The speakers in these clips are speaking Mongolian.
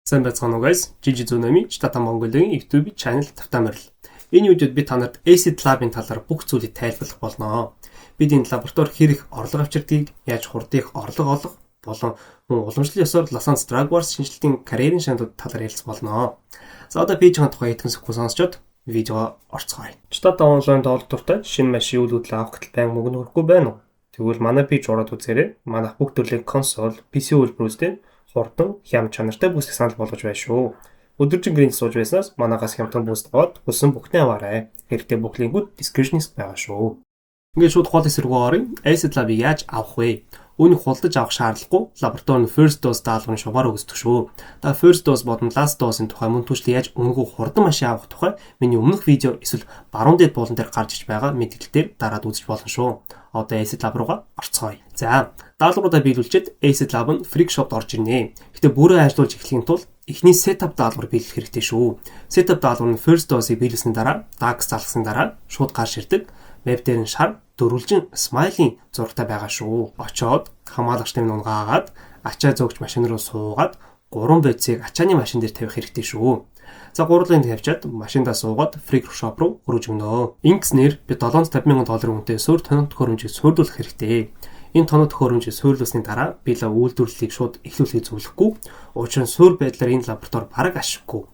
Сайн байцгаана уу, guys? Gigi Zunami Штата Монголын YouTube channel тавтай морил. Энэ видеод би та нарт Acid Lab-ын талаар бүх зүйлийг тайлбарлах болно. Бид энэ лаборатори хэр их орлого авчирдгийг, яаж хурдан их орлого олох болон мөн уламжлал ёсоор Los Angeles Drug Wars шинэчлэлтийн карьерийн шаналлууд талаар ярилцах болно. За, одоо page-ийн тухай хэдхэн сэхүү сонсчод видео орцгоё. Штата онлайн тоглох дуртай, шинэ машин, үйл хөдлөл авах гэтэл байнга мөнгө нөхөхгүй байна уу? Тэгвэл манай page ороод үзээрэй. Манайх бүх төрлийн консоль, PC үйлдвэрүүдтэй хурдан, хям чанартай бүсийг санал болгож байна шүү. Өдөржин гэрээнд сууж байснаас манайхаас хямдхан бүс аваад хүссэн бүхнээ аваарай. Хэрэгтэй бүх линкүүд description-д байгаа шүү. Ингээд шууд гол хэсэг рүү оръё. Acid Lab-ыг яаж авах вэ? Үүнийг худалдаж авах шаардлагагүй. Лаборатори нь First Dose даалгаврын шугамар өгдөг шүү. Та First Dose болон Last Dose-ын тухай, мөн түншлэн яаж үнэгүй хурдан машин авах тухай миний өмнөх видео эсвэл баруун дээд булан дээр гарч иж байгаа мэдээлэл дээр дараад үзэж болно шүү. Одоо Acid Lab руугаа орцгоё. За, даалгавруудаа биелүүлчихэд Acid Lab нь Freak Shop-д орж ирнэ. Гэтэ бүрэн ажиллуулж эхлэхийн тулд эхний setup даалгавар биелүүлэх хэрэгтэй шүү. Setup даалгавар нь First Dose-ыг биелүүлсний дараа, DAX залгасны дараа шууд гарч ирдэг. Map дээр нь шар дөрвөлжин smile-ийн зурагтай байгаа шүү. Очоод хамгаалагчдын унгаагаад, ачаа зөөгч машин руу суугаад, гурван бодисыг ачааны машин дээр тавих хэрэгтэй шүү. За, гурлын тавьчаад машиндаа суугаад Freak Shop руу хөрөж өгнө. Ингэснээр би 750 мянган долларын үнэтэй суурь тоног төхөөрөмжийг суйрлуулах хэрэгтэй. Энэ тоног төхөөрөмжийг суйрлуулсны дараа би л үйлдвэрлэлийг шууд эхлүүлэхийг зөвлөхгүй. Учир нь суурь байдлаар энэ лаборатори бараг ашиггүй.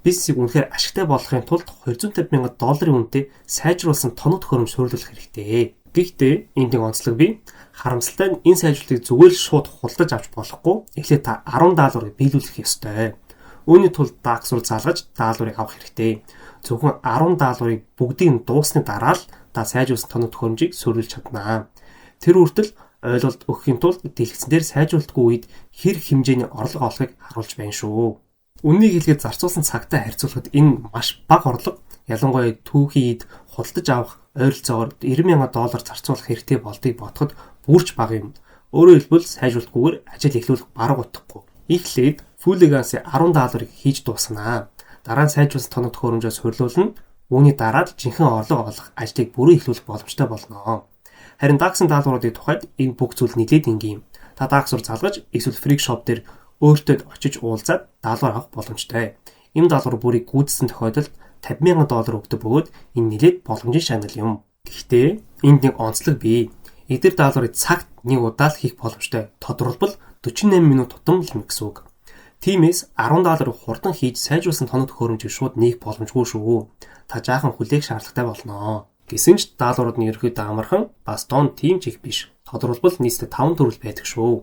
Бизнесийг үнэхээр ашигтай болгохын тулд 250 мянган долларын үнэтэй сайжруулсан тоног төхөөрөмж суйрлуулах хэрэгтэй. Гэхдээ энд нэг онцлог бий. Харамсалтай нь энэ сайжруулалтыг зүгээр л шууд худалдаж авч болохгүй. Эхлээд та 10 даалгаврыг биелүүлэх ёстой. Үүний тулд DAX руу залгаж даалгаврыг авах хэрэгтэй. Зөвхөн 10 даалгаврыг бүгдийг нь дууссаны дараа л та сайжруулсан тоног төхөөрөмжийг суйрлуулж чаднаа. Тэр хүртэл ойлголт өгөхийн тулд дэлгэцэн дээр сайжруулалтгүй үед хэр хэмжээний орлого олохыг харуулж байна шүү. Үнэнийг хэлэхэд зарцуулсан цагтай харьцуулахад энэ маш бага орлого. Ялангуяа түүхий эд худалдаж авах ойролцоогоор 90 мянган доллар зарцуулах хэрэгтэй болдгийг бодоход бүрч бага юм. Өөрөөр хэлбэл, сайжруулалтгүйгээр ажил эхлүүлэх бараг утгагүй. Эхлээд Fooligan's-ийн 10 даалгаврыг хийж дуусгана. Дараа нь сайжруулсан тоног төхөөрөмжөө суйрлуулна. Үүний дараа л жинхэнэ орлого олох ажлыг бүрэн эхлүүлэх боломжтой болно. Харин DAX-ын даалгавруудын тухайд энэ бүх зүйл нэлээд энгийн юм. Та DAX руу залгаж эсвэл Freak Shop дээр өөртөө очиж уулзаад даалгавар авах боломжтой. Энэ даалгавар бүрийг гүйцэтгэсэн тохиолдолд 50 мянган доллар өгдөг бөгөөд энэ нэлээд боломжийн шанал юм. Гэхдээ энд нэг онцлог бий. Эдгээр даалгаврыг цагт нэг удаа л хийх боломжтой. Тодорхойлбол, 48 минут тутам л гэсэн үг. Тиймээс 10 даалгаврыг хурдан хийж сайжруулсан тоног төхөөрөмжийг шууд нээх боломжгүй шүү. Та жаахан хүлээх шаардлагатай болно. Гэсэн ч даалгаврууд нь ерөнхийдөө амархан, бас дон тийм ч их биш. Тодорхойлбол, нийтдээ 5 төрөл байдаг шүү.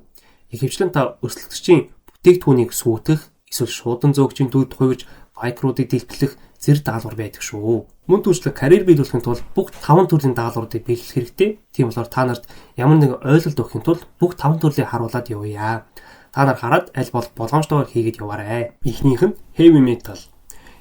Ихэвчлэн та өрсөлдөгчийн бүтээгдэхүүнийг сүйтгэх, эсвэл шуудан зөөгчийн дүрд хувирж biker-уудыг дэлбэлэх зэрэг даалгавар байдаг шүү. Мөн түншлэн карьер биелүүлэхийн тулд бүх 5 төрлийн даалгавруудыг биелүүлэх хэрэгтэй. Тийм болохоор та нарт ямар нэгэн ойлголт өгөхийн тулд бүх 5 төрлийг харуулад явъя. Та нар хараад аль болох болгоомжтойгоор хийгээд яваарай. Эхнийх нь Heavy Metal.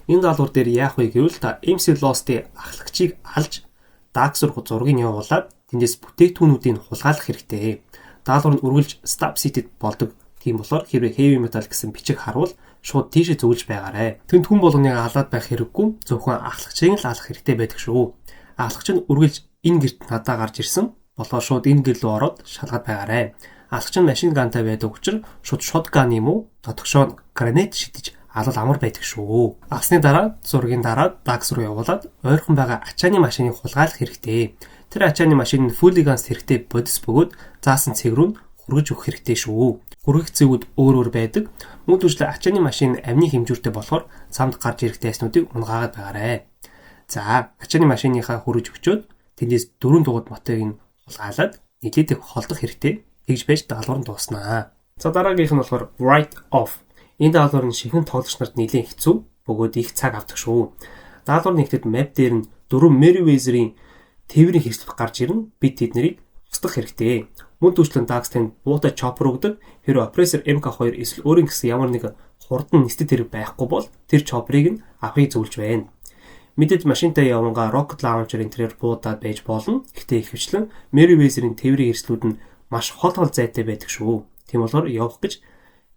Энэ даалгавар дээр яах вэ гэвэл та MC Lost-ийн ахлагчийг алж, DAX руу зургийг явуулаад тэндээс бүтээгдэхүүнүүдийг хулгайлах хэрэгтэй. Даалгавар нь үргэлж Stop City болдог. Тийм болохоор хэрвээ Heavy Metal гэсэн бичиг харуул шууд тийшээ зөвлөж байгаарай. Тэнд хүн болгоныг алаад байх хэрэггүй, зөвхөн ахлагчийг л алах хэрэгтэй байдаг шүү. Ахлагч нь үргэлж энэ гэрт надаа гарч ирсэн. Болохоор шууд энэ гэр рүү ороод шалгаад байгаарай. Ахлагч нь machine gun-тай байдаг учраас шууд shotgun юм уу, дотгошоо гранат шидэж алал амар байдаг шүү. Алсны дараа зургийн дараа DAX руу явуулаад ойрхон байгаа ачааны машиныг хулгайлах хэрэгтэй. Тэр ачааны машин нь Fooligan's хэрэгтэй бодис бөгөөд заасан цэг рүү хүргэж өгөх хэрэгтэй шүү. Хүргэх цэгүүд өөр өөр байдаг. Мөн түншлэн ачааны машин амны хэмжүүртэй болохоор цамд гарч ирэх дайснуудыг унгаагаад байгаарай. За, ачааны машиныхаа хүргэж өгчөөд тэндээс дөрвөн дугуйт мотыг нь хулгайлаад нэлээд их холдох хэрэгтэй. Тэгж байж даалгавар нь дууснаа. За, дараагийнх нь болохоор Write Off. Энэ даалгавар нь шинэхэн тоглогч нарт нэлээд хэцүү бөгөөд их цаг авдаг шүү. Даалгавар нэгтэд map дээр нь дөрвөн Merryweather-ийн тээврийн хэрэгслэл гарч ирнэ. Бид тэднийг устгах хэрэгтэй. Мөн түншлэн DAX танд буутай chopper өгдөг. Хэрвээ Oppressor MK2 эсвэл өөрийн гэсэн ямар нэг хурдан нисдэг тэрэг байхгүй бол тэр chopper-ыг нь авахыг зөвлөж байна. Мэдээж машинтай явангаа Rocket Launcher энэ тэрээр буудаад байж болно. Гэхдээ ихэвчлэн Merryweather-ийн тээврийн хэрэгслүүд нь маш хол хол зайтай байдаг шүү. Тийм болохоор явах гэж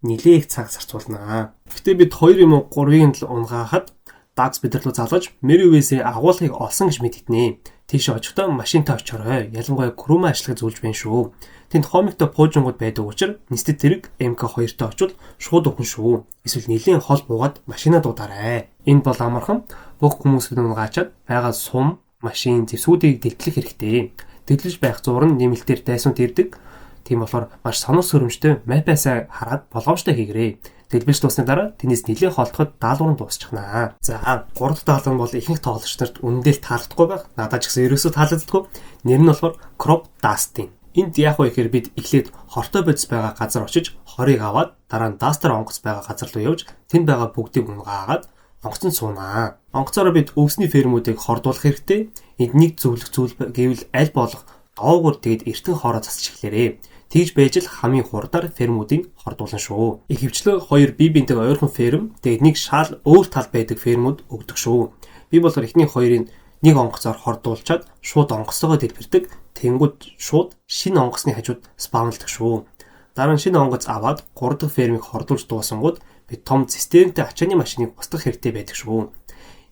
нэлээх их цаг зарцуулнаа. Гэхдээ бид 2 юм уу 3-ыг л унгаахад DAX бид нар руу залгаж Merryweather-ийн агуулгыг олсон гэж мэдэгдэнэ. Тийш очихдоо машинтай очоорой. Ялангуяа crew-ма ажиллахыг зөвлөж байна шүү. Тэнд хомигтой пуужингууд байдаг учраас нисдэт тэрэг MK2-той очвол шууд өгөн шүү. Эсвэл нэлийн хол буугаад машина дуудаарай. Энэ бол амархан, бүх хүмүүсүүд нь гаачаад байгаа сум, машин, зэвсгүүдийг дэлтлэх хэрэгтэй. Дэлжиж байх зуур нь нэмэлтээр дайсууд ирдэг. Тийм болохоор маш сонор сөрөмжтэй map-аас хараад болгоомжтой хийгэрэй. Дэлбэлж дуусны дараа тэрнээс нэлээд холдоход даалгавар нь дуусчихнаа. За, 3 дахь даалгавар нь бол ихэнх тоглогч нарт үнэндээ л таалагдахгүй байх. Надад ч гэсэн ерөөсөө таалагддаггүй. Нэр нь болохоор crop dusting. Энд яах вэ гэхээр бид эхлээд хортой бодис байгаа газар очиж хорыг аваад, дараа нь duster онгоц байгаа газар руу явж, тэнд байгаа бүгдийг унгаагаад онгоцонд суунаа. Онгоцоороо бид өвсний фермүүдийг хордуулах хэрэгтэй. Энд нэг зөвлөх зүйл гэвэл аль болох доогуур, тэгээд эртхэн хороо засч эхлээрэй. Тэгж байж л хамгийн хурдаар фермүүдийг хордуулна шүү. Ихэвчлэн хоёр бие биентэйг ойрхон ферм, тэгээд нэг шал өөр тал байдаг фермүүд өгдөг шүү. Би болохоор эхний хоёрыг нэг онгоцоор хордуулчаад шууд онгоцтойгоо дэлбэрдэг. Тэнгүүд шууд шинэ онгоцны хажууд spawn лдаг шүү. Дараа нь шинэ онгоц аваад 3 дахь фермийг хордуулж дуусангууд бид том цистернтэй ачааны машиныг устгах хэрэгтэй байдаг шүү.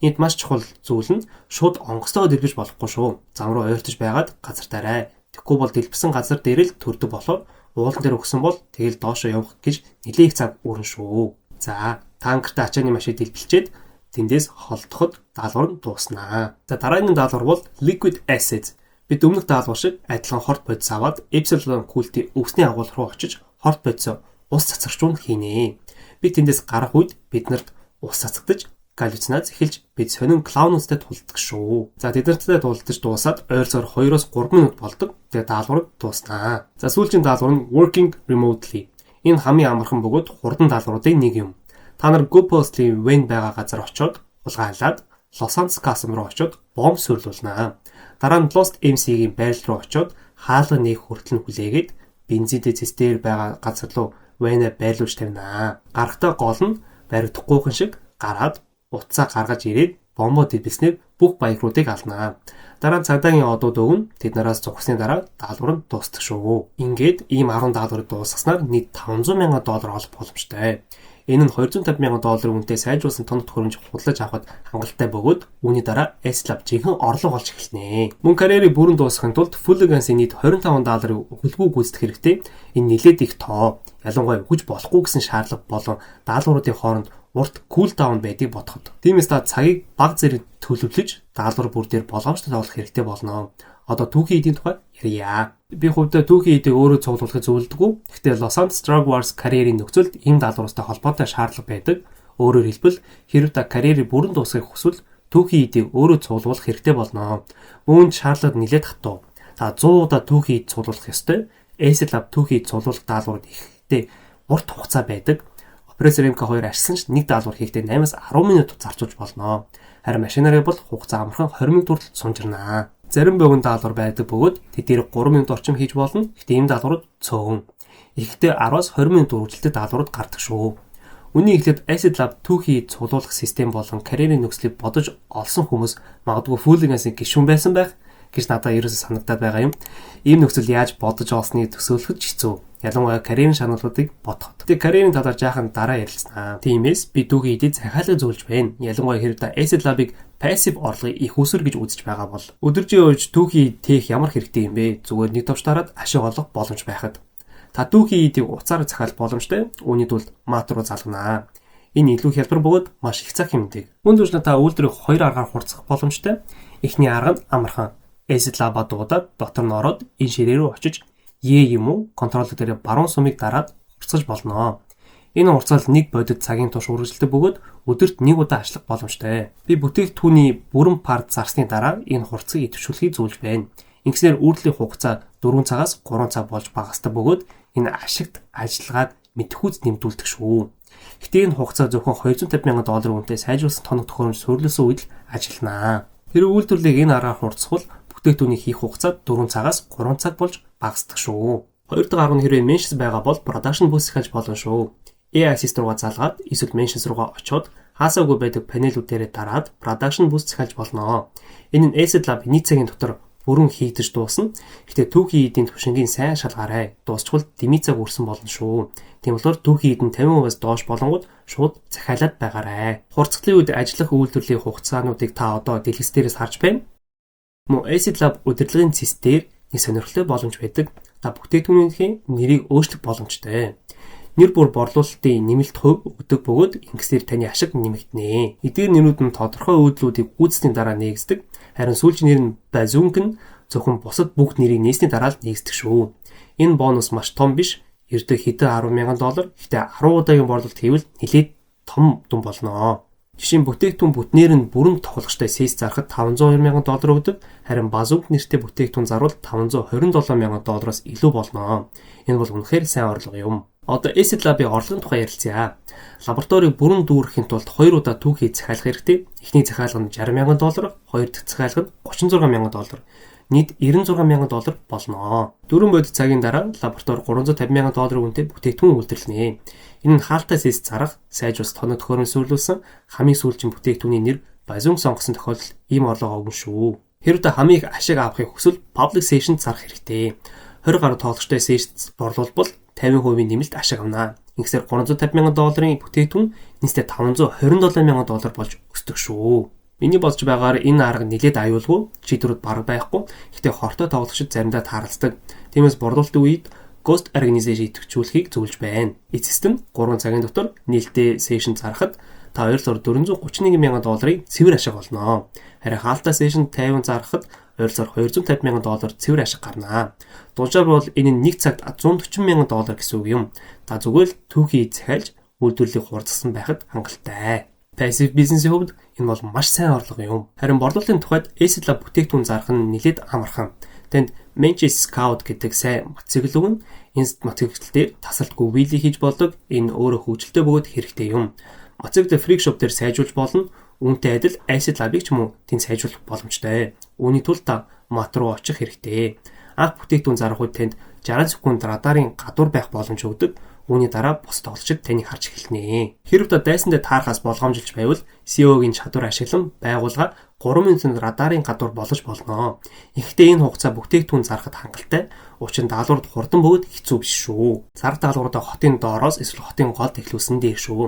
Энд маш чухал зүйл нь шууд онгоцтойгоо дэлбэж болохгүй шүү. Зам руу ойртож байгаад газартаарай. Тэгэхгүй бол дэлбэсэн газар дээр л төрдөг болохоор уулан дээр өгсөн бол тэгэл доошоо явах гэж нэлээд их цаг өрнө шүү. За, танкертай ачааны машин дэлбэлчээд тэндээс холдоход даалгавар нь дууснаа. За, дараагийн даалгавар бол liquid assets. Бид өмнөх даалгавар шиг адилхан хорт бодис аваад Epsilon Cult-ийн өвсний агуулга руу очиж хорт бодисоо ус цацрагчуун хийнэ. Би тэндээс гарах үед биднэрт ус цацагдаж, галюцинац эхэлж, бид сонин clown уудтай тулддаг шүү. За, тэднэртэй тулдаж дуусаад ойролцоогоор 2-оос 3 минут болдог. Тэгээ даалгавар дууснаа. За, сүүлчийн даалгавар нь working remotely. Энэ хамгийн амархан бөгөөд хурдан даалгавруудын нэг юм. Та нар GoPost-ийн van байгаа газар очиод хулгайлаад Los Santos Custom руу очиод бомб суйрлуулнаа. Дараа нь Lost MC-ийн байрлал руу очиод хаалга нээх хүртэл нь хүлээгээд бензинтэй цэс дээр байгаа газар руу van-а байрлуулж тавина. Гарахтаа гол нь баригдахгүйхэн шиг гараад, утсаа гаргаж ирээд бомбоо дэлбэлснээр бүх biker уудыг алнаа. Дараа нь цагдаагийн одууд өгнө. Тэд нараас зогсны дараа даалгавар нь дуустдаг шүү. Ингээд ийм 10 даалгаврыг дуусгаснаар нийт 500 мянган доллар олох боломжтой. Энэ нь 250 мянган долларын үнэтэй сайжруулсан тоног төхөөрөмж худалдаж авахад хангалттай бөгөөд үүний дараа Acid Lab жинхэнэ орлого олж эхэлнэ. Мөн карьерийг бүрэн дуусгахын тулд Fooliganz-ийн нийт 25 долларыг хүлгүй гүйцэтгэх хэрэгтэй. Энэ нэлээд их тоо. Ялангуяа үхэж болохгүй гэсэн шаардлага болон даалгавруудын хооронд урт cool down байдгийг бодоход. Тиймээс та цагийг баг зэрэг төлөвлөж, даалгавар бүр дээр болгоомжтой тоглох хэрэгтэй болно. Одоо түүхий эдийн тухай ярья. Би хувьдаа түүхий эдийг өөрөө цуглуулахыг зөвлөдөггүй. Гэхдээ Los Santos Drug Wars карьерийн нөхцөлд ийм даалгавруудтай холбоотой шаардлага байдаг. Өөрөөр хэлбэл, хэрв та карьерийг бүрэн дуусгахыг хүсвэл түүхий эдийг өөрөө цуглуулах хэрэгтэй болно. Үүнд шаардлага нэлээд хатуу. Та 100 удаа түүхий эд цуглуулах ёстой. Acid Lab түүхий эд цуглуулах даалгаврууд ихтэй урт хугацаа байдаг. Oppressor MK2 ашигласан ч нэг даалгавар хийхдээ 8-аас 10 минут зарцуулж болно. Харин машинаараа бол хугацаа амархан 20 минут хүртэл сунжирнаа. Зарим богино даалгавар байдаг бөгөөд тэдгээр 3 минут орчим хийж болно. Гэхдээ ийм даалгаврууд цөөн. Ихэнхдээ 10-аас 20 минут үргэлжилдэг даалгаврууд гардаг шүү. Үүний эхлээд Acid Lab түүхий цуглуулах систем болон карьерийн нөхцөлийг бодож олсон хүмүүс магадгүй Fooliganz-ын гишүүн байсан байх гэж надад ерөөсөө санагдаад байгаа юм. Ийм нөхцөл яаж бодож олсныг төсөөлөхөд ч хэцүү. Ялангуяа карьерийн шаналлуудыг бодоход. Тэгээ карьерийн талаар жаахан дараа ярилцсанаа. Тиймээс би түүхий эдийг захиалга зөвлөж байна. Ялангуяа хэрэг та Acid Lab-ыг passive орлогын их үүсвэр гэж үзэж байгаа бол өдөржин явж түүхий тээх ямар хэрэгтэй юм бэ? Зүгээр нэг товч дараад ашиг олох боломж байхад. Та түүхий эдийг утсаар захиалах боломжтой. Үүний тулд мат руу залганаа. Энэ илүү хялбар бөгөөд маш их цаг хэмнэдэг. Мөн түншлэн та үйлдвэрийг хоёр аргаар хурцсах боломжтой. Эхний арга нь амархан. Acid Lab-а дуудаад, дотор нь ороод, энэ ширээ рүү очиж, E юм уу controller дээр баруун сумыг дараад хурцгаж болно. Энэ хурцаал нэг бодит цагийн турш үргэлжилдэг бөгөөд өдөрт нэг удаа ажиллах боломжтой. Би бүтээгдэхүүний бүрэн part зарсны дараа энэ хурцыг идэвхжүүлэхийг зөвлөж байна. Ингэснээр үйлдвэрлэлийн хугацаа 4 цагаас 3 цаг болж багасдаг бөгөөд энэ ашигт ажиллагааг мэдэхүйц нэмэгдүүлдэг шүү. Гэхдээ энэ хугацаа зөвхөн 250 мянган долларын үнэтэй сайжруулсан тоног төхөөрөмж суурилсан үед л ажилланаа. Хэрвээ үйлдвэрлэлийг энэ аргаар хурцсвал бүтээгдэхүүнийг хийх хугацаа 4 цагаас 3 цаг болж багасдаг шүү. Хоёр дахь арга нь хэрвээ Mansions байгаа бол production boost захиалж болно шүү. AI assist руугаа залгаад эсвэл Mansions руугаа очиод хаасаагүй байдаг панелүүд дээрээ дараад production boost захиалж болно. Энэ нь Acid Lab нэг цагийн дотор бүрэн хийгдэж дуусна. Гэхдээ түүхий эдийн түвшингийн сайн шалгаарай. Дуусчвал дэмий цаг үрсэн болно шүү. Тийм болохоор түүхий эд нь 50%-аас доош болонгууд шууд захиалаад байгаарай. Хурцлалын үед ажиллах үйлдвэрлэлийн хугацаануудыг та одоо дэлгэц дээрээс харж байна. Мөн Acid Lab удирдлагын цэс дээр нэг сонирхолтой боломж байдаг. Та бүтээгдэхүүнийхээ нэрийг өөрчлөх боломжтой. Нэр бүр борлуулалтын нэмэлт хувь өгдөг бөгөөд ингэсээр таны ашиг нэмэгдэнэ. Эдгээр нэрүүд нь тодорхой үйлдэлүүдийг гүйцэтгэсний дараа нээгддэг. Харин сүүлчийн нэр нь Bazoonk нь зөвхөн бусад бүх нэрийг нээсний дараа л нээгддэг шүү. Энэ бонус маш том биш. Ердөө хэдэн 10,000 доллар. Гэхдээ 10 удаагийн борлуулалт хийвэл нэлээд том дүн болно. Жишээ нь бүтээгдэхүүн бүтнээр нь бүрэн тоглогчтой сес зарахад 502,000 доллар өгдөг. Харин Bazoonk нэртэй бүтээгдэхүүн зарвал 527,000 доллароос илүү болно. Энэ бол үнэхээр сайн орлого юм. Одоо Acid Lab-ийн орлогын тухай ярилцъя. Лабораторийг бүрэн дүүрэхийн тулд 2 удаа түүхий захиалах хэрэгтэй. Эхний захиалга нь 60,000 доллар, хоёр дахь захиалга нь 36,000 доллар. Нийт 96,000 доллар болно. Дөрвөн бодит цагийн дараа лаборатори 350,000 долларын үнэтэй бүтээгдэхүүн үйлдвэрлэнэ. Энэ нь хаалтай сэс зарах, сайжруулах тоног төхөөрөмж суурилуулсан хамгийн сүүлчийн бүтээгдэхүүний нэр Bazoonk сонгосон тохиолдолд ийм орлого өгнө шүү. Хэрвээ та хамгийн их ашиг авахыг хүсвэл public session зарах хэрэгтэй. 20 гаруй тоглогчтой session борлуулбал 50% нэмэлт ашиг авна. Ингэсээр 350,000 долларын бүтээгдэхүүн нийтдээ 527,000 доллар болж өсдөг шүү. Миний бодож байгаагаар энэ арга нэлээд аюулгүй, чийдэрүүд бараг байхгүй. Гэхдээ хортой тоглогчид заримдаа тааралцдаг. Тиймээс борлуулалтын үед Ghost Organization идэвхжүүлэхийг зөвлөж байна. Эцэст нь 3 цагийн дотор нээлттэй session зарахад та ойролцоогоор 431,000 долларын цэвэр ашиг олно. Харин хаалттай session 50 зарахад ойролцоогоор 250,000 доллар цэвэр ашиг гарна. Дунджаар бол энэ нь нэг цагт 140,000 доллар гэсэн үг юм. Та зүгээр л түүхий захиалж үйлдвэрлэлийг хурдсан байхад хангалттай. Passive бизнесийн хувьд энэ бол маш сайн орлого юм. Харин борлуулалтын тухайд Acid Lab бүтээгдэхүүн зарах нь нэлээд амархан. Тэнд Manchester Scout гэдэг сайн мотоцикл өгнө. Энэ мотоцикл дээр тасралтгүй wheelie хийж болдог. Энэ өөрөө хөгжилтэй бөгөөд хэрэгтэй юм. Мотоциклийг Freak Shop дээр сайжруулж болно. Үүнтэй адил Acid Lab-ыг ч юм уу тэнд сайжруулах боломжтой. Үүний тулд та мат руу очих хэрэгтэй. Анх бүтээгдэхүүн зарах үед танд 60 секунд радарын гадуур байх боломж өгдөг. Үүний дараа бус тоглогчид таныг харж эхэлнэ. Хэрв та дайсандаа таарахаас болгоомжилж байвал CEO-гийн чадвар ашиглан байгууллага 3 минутанд радарын гадуур болгож болно. Гэхдээ энэ хугацаа бүтээгдэхүүн зарахад хангалттай. Учир нь даалгаврууд хурдан бөгөөд хэцүү биш шүү. Зарах даалгавруудаа хотын доороос эсвэл хотын голд эхлүүлсэн дээр шүү.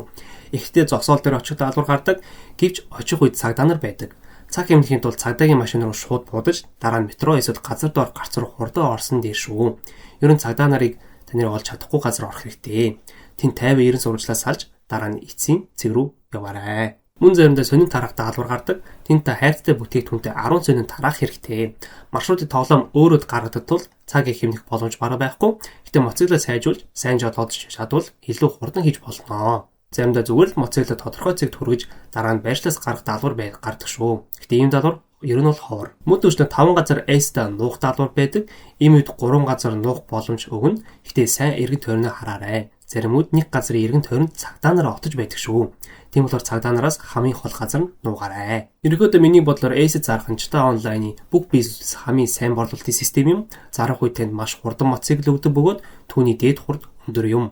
Ихтэй зогсоол дээр очих даалгавар гардаг. Гэвч очих үед цагдаа нар байдаг. Цаг хэмнэхийн тулд цагдаагийн машин руу шууд буудаж дараа нь метро эсвэл газар доор гарц руу хурдан орсон дээр шүү. Ер нь цагдаа нарыг таныг олж чадахгүй газар орох хэрэгтэй. Тэнд 50 90 сурвалжлаас салж дараа нь эцсийн цэг рүү яваарай. Мөн заримдаа сонин тарах даалгавар гардаг. Тэнд та хайрцагтай бүтээгдэхүүнтэй 10 сонин тараах хэрэгтэй. Маршрутын тоглоом өөрөд гаргадаг тул цаг их хэмнэх боломж бараг байхгүй. Гэтэ мотоциклаа сайжруулж, сайн жолоодож чадвал илүү хурдан хийж болно. Заримдаа зүгээр л мотоциклаа тодорхой цэгт хүргэж дараа нь байршлаас гарах даалгавар гардаг шүү. Гэтэ ийм даалгавар ер нь бол ховор. Мөн түвшнээ 5 газар S-та нуух даалгавар байдаг. Ийм үед 3 газар нуух боломж өгнө. Гэтэ сайн эргэн тойрноо хараарай. Зарим үед нэг газрын эргэн тойронд цагдаа нар отож байдаг шүү. Тийм болохоор цагдаа нараас хамгийн хол газар нь нуугаарай. Ерөнхийдөө миний бодлоор Acid зарах нь Чита онлайны бүх бизнес хамгийн сайн борлуулалтын систем юм. Зарах үед танд маш хурдан мотоцикл өгдөг бөгөөд түүний дээд хурд өндөр юм.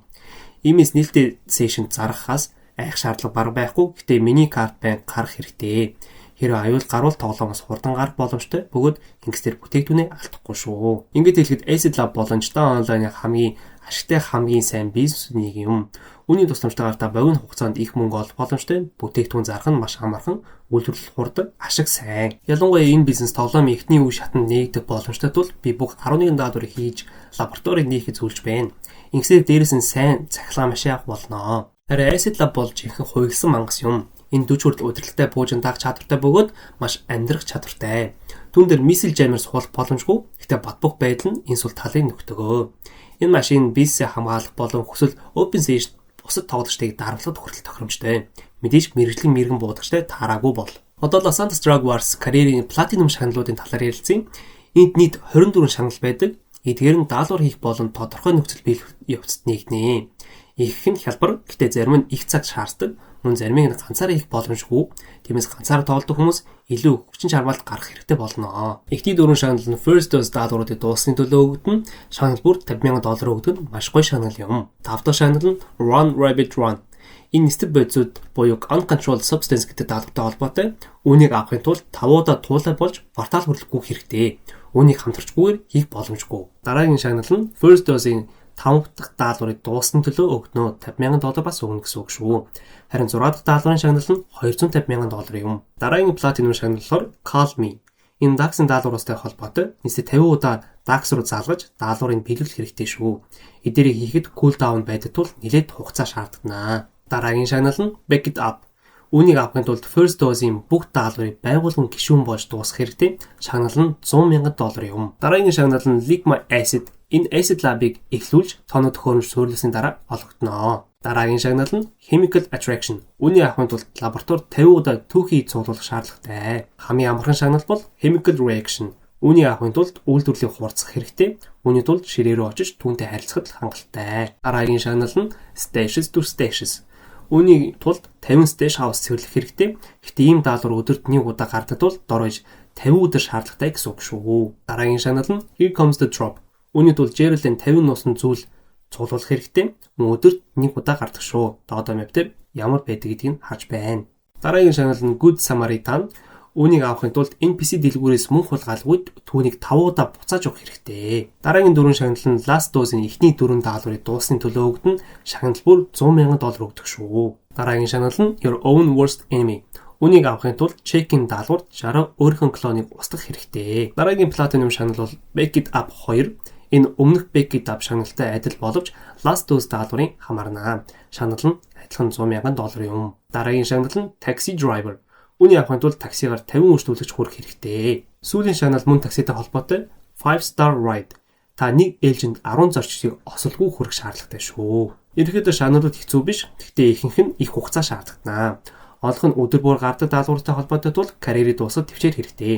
Иймээс нээлттэй session зарахаас айх шаардлага бараг байхгүй. Гэтэ миний карт банк гарах хэрэгтэй. Хэрвээ аюул гарвал тоглоомоос хурдан гарах боломжтой бөгөөд ингэсээр бүтээгдэхүүнээ алдахгүй шүү. Ингээд хэлэхэд Acid Lab болон Чита онлайны хамгийн ашигтай хамгийн сайн бизнес нэг юм. Үүний тусламжтайгаар та богино хугацаанд их мөнгө олох боломжтой. Бүтээгдэхүүн зарах нь маш амархан, үйлдвэрлэл хурдан, ашиг сайн. Ялангуяа энэ бизнес тоглоомын эхний үе шатанд нээгдэх боломжтой тул би бүх 11 даалгаврыг хийж лабораторийг нээхэд зөвлөж байна. Ингэсээр дээрэс нь сайн цахилгаан машин авах болно. Харин Acid Lab бол жинхэнэ хуйгсан мангас юм. Энэ 40 хүртэл удирдлагатай пуужин даах чадвартай бөгөөд маш амьдрах чадвартай. Түүн дээр missile jammer суулгах боломжгүй. Гэхдээ батбух байдал нь энэ сул талыг нөхдөг. Энэ машин бизнесээ хамгаалах болон хүсвэл open session бусад тоглогчдыг дарамтлахад хүртэл тохиромжтой. Мэдээж мэргэжлийн мэрэгэн буудагчтай таараагүй бол. Одоо Los Santos Drug Wars карьерийн платинум шагналуудын талаар ярилцъя. Энд нийт 24 шагнал байдаг. Эдгээр нь даалгавар хийх болон тодорхой нөхцөл биелэх явцад нэгднэ. Ихэнх нь хялбар, гэтээ зарим нь их цаг шаарддаг. Мөн заримыг нь ганцаараа хийх боломжгүй. Тиймээс ганцаараа тоглодог хүмүүс илүү хүчин чармаалт гаргах хэрэгтэй болно. Эхний дөрвөн шагнал нь First Dose даалгавруудыг дуусны төлөө өгөгдөн. Шагнал бүр $50,000 өгдөг нь маш гоё шагнал юм. Тав дахь шагнал нь Run Rabbit Run. Энэ нисдэг бодисууд буюу uncontrolled substance гэдэг даалгавартай холбоотой. Үүнийг авахын тулд 5 удаа туулай болж портал хүртэл гүйх хэрэгтэй. Үүнийг хамтарчгүйгээр хийх боломжгүй. Дараагийн шагнал нь First Dose-ийн 5 дахь даалгаврыг дууссан төлөө өгнө. $50,000 бас өгнө гэсэн үг шүү. Харин 6 дахь даалгаврын шагнал нь $250,000 юм. Дараагийн платинум шагнал болохоор Call Me. Энэ DAX-ын даалгавруудтай холбоотой нийтдээ 50 удаа DAX руу залгаж даалгаврыг биелүүлэх хэрэгтэй шүү. Эдгээрийг хийхэд cool down байдаг тул нэлээд хугацаа шаарддаг. Дараагийн шагнал нь Back It Up. Үүнийг авахын тулд First Dose-ийн бүх даалгаврыг байгууллагын гишүүн болж дуусгах хэрэгтэй. Шагнал нь 100 мянган доллар юм. Дараагийн шагнал нь Lick My Acid. Энэ Acid Lab-ыг эхлүүлж тооны төхөөрөмж суурилсаны дараа олгогдоно. Дараагийн шагнал нь Chemical Attraction. Үүнийг авахын тулд лабораторид 50 удаа түүхий цуглуулах шаардлагатай. Хамгийн амархан шагнал бол Chemical Reaction. Үүнийг авахын тулд үйлдвэрлэлийг хурцлах хэрэгтэй. Үүний тулд ширээ рүү очиж түүнтэй харилцахад хангалттай. Дараагийн шагнал нь Stashes to Stashes. Үүний тулд 50 stash house цэвэрлэх хэрэгтэй. Гэхдээ ийм даалгавар өдөрт нэг удаа гардаг тул дор хаяж 50 өдөр шаардлагатай гэсэн үг шүү. Дараагийн шагнал нь Here Comes the Drop. Үүний тулд Gerald-ийн 50 нуусан зүйл цуглуулах хэрэгтэй. Мөн өдөрт нэг удаа гардаг шүү. Одоо map дээр ямар байдаг гэдгийг харж байна. Дараагийн шагнал нь Good Samaritan. Үүнийг авахын тулд NPC дэлгүүрээс мөнгө хулгайлгүйд түүнийг 5 удаа буцааж өгөх хэрэгтэй. Дараагийн дөрвөн шагнал нь Last Dose-ын эхний дөрвөн даалгаврыг дууссаны төлөө өгдөн. Шагнал бүр 100 мянган доллар өгдөг шүү. Дараагийн шагнал нь Your Own Worst Enemy. Үүнийг авахын тулд check-in даалгаварт 60 өөрийнхөө клоныг устгах хэрэгтэй. Дараагийн Platinum шагнал бол Back It Up 2. Энэ өмнөх Back It Up шагналтай адил боловч Last Dose даалгаврын хамаарна. Шагнал нь адилхан 100 мянган доллар юм. Дараагийн шагнал нь Taxi Driver. Үүнийг авахын тулд таксигаар 50 үйлчлүүлэгч хүрэх хэрэгтэй. Сүүлийн шагнал мөн такситай холбоотой 5 Star Ride. Та нэг ээлжинд 10 зорчигчдыг осолгүй хүрэх шаардлагатай шүү. Ерөнхийдөө шагналууд хэцүү биш. Гэхдээ ихэнх нь их хугацаа шаардлагатай. Олох нь өдөр бүр гардаг даалгавартай холбоотой тул карьерийг дуусгах тэвчээр хэрэгтэй.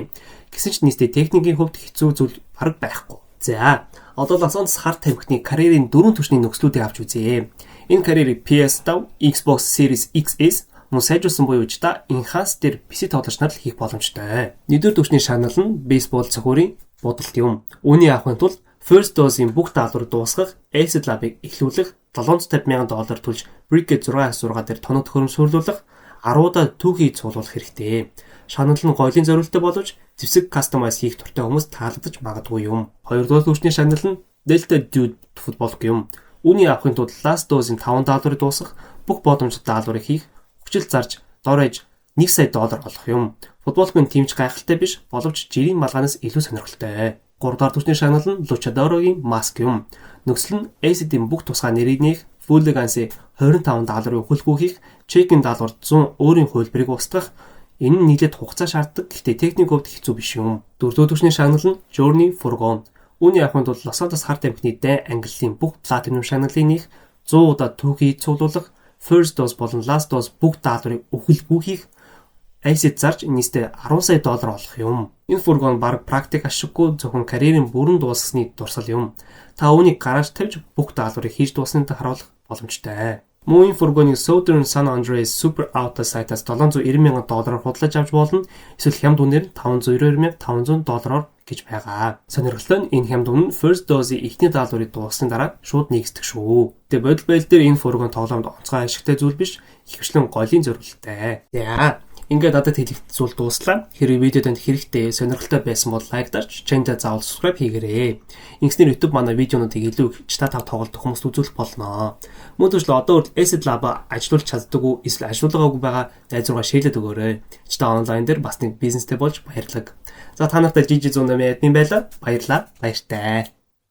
Гэсэн ч нийтдээ техникийн хувьд хэцүү зүйл бараг байхгүй. За, одоо Лос Анжелес хар тамхины карьерийн дөрвөн түвшний нөхцлүүдийг авч үзье. Энэ карьерийг PS5, Xbox Series XS мөн сайжруулсан буюу GTA Enhanced дээр PC тоглогч нар л хийх боломжтой. Нэгдүгээр түвшний шагнал нь бейсбол цохиурын будалт юм. Үүнийг авахын тулд First Dose-ийн бүх даалгаврыг дуусгах, Acid Lab-ыг эхлүүлэх, 750 мянган доллар төлж Brick 6-6 дээр тоног төхөөрөмж суйрлуулах, 10 удаа түүхий цуглуулах хэрэгтэй. Шагнал нь гоёлын зориулттай боловч зэвсэг customize хийх дуртай хүмүүс таалагдаж магадгүй юм. Хоёрдугаар түвшний шагнал нь Delta Dude футболк юм. Үүнийг авахын тулд Last Dose-ийн 5 даалгаврыг дуусгах, бүх боломжтой даалгаврыг хийх, хүчил зарж дор хаяж 1 сая доллар олох юм. Футболкын тийм ч гайхалтай биш, боловч жирийн малгаанаас илүү сонирхолтой. 3 дахь түвшний шагнал нь Luchador-ийн маск юм. Нөхцөл нь Acid-ийн бүх тусгай нэрийг нээх, Fooligan-ийн 25 даалгаврыг үхэлгүй хийх, Check-in даалгавар 100 өөрийн хувилбарыг устгах. Энэ нь нэлээд хугацаа шаарддаг. Гэхдээ техник хувьд хэцүү биш юм. Дөрөвдүгээр түвшний шагнал нь Journey Furgon. Үүний авахын тулд Лос Анжелес хар тамхины дайн ангиллын бүх Platinum шагналыг нээх, 100 удаа түүхий цуглуулах, First Dose болон Last Dose бүх даалгаврыг үхэлгүй хийх, Acid зарж нийтдээ 10 сая доллар олох юм. Энэ фургон бараг практик ашиггүй, зөвхөн карьерийн бүрэн дуусгасны дурсал юм. Та үүнийг гараж тавьж бүх даалгаврыг хийж дууссаныг харуулах боломжтой. Мөн энэ фургоныг Southern San Andreas Super Auto сайтаас 790 мянган доллараар худалдаж авч болно. Эсвэл хямд үнээр 592 500 доллараар гэж байгаа. Сонирхолтой нь энэ хямд үн нь First Dose-ийн эхний даалгаврыг дуусгасны дараа шууд нэгсдэг шүү. Тэгээ бодит байдал дээр энэ фургон тоглоомд онцгой ашигтай зүйл биш, ихэвчлэн голын зориулттай. За, ингээд надад хэлэх зүйл дууслаа. Хэрвээ видео танд хэрэгтэй, сонирхолтой байсан бол like дарж, channel заавал subscribe хийгээрэй. Ингэснээр YouTube манай видеонуудыг илүү их GTA 5 тоглодог хүмүүст үзүүлэх болно. Мөн түншлэн одоо хүртэл Acid Lab ажилуулж чаддаггүй эсвэл ажилуулгаагүй байгаа найз руугаа share лээд өгөөрэй. GTA Online дээр бас нэг бизнестэй болж баярлаг. За, та нартай GG 108 админ байлаа. Баярлалаа. Баяртай.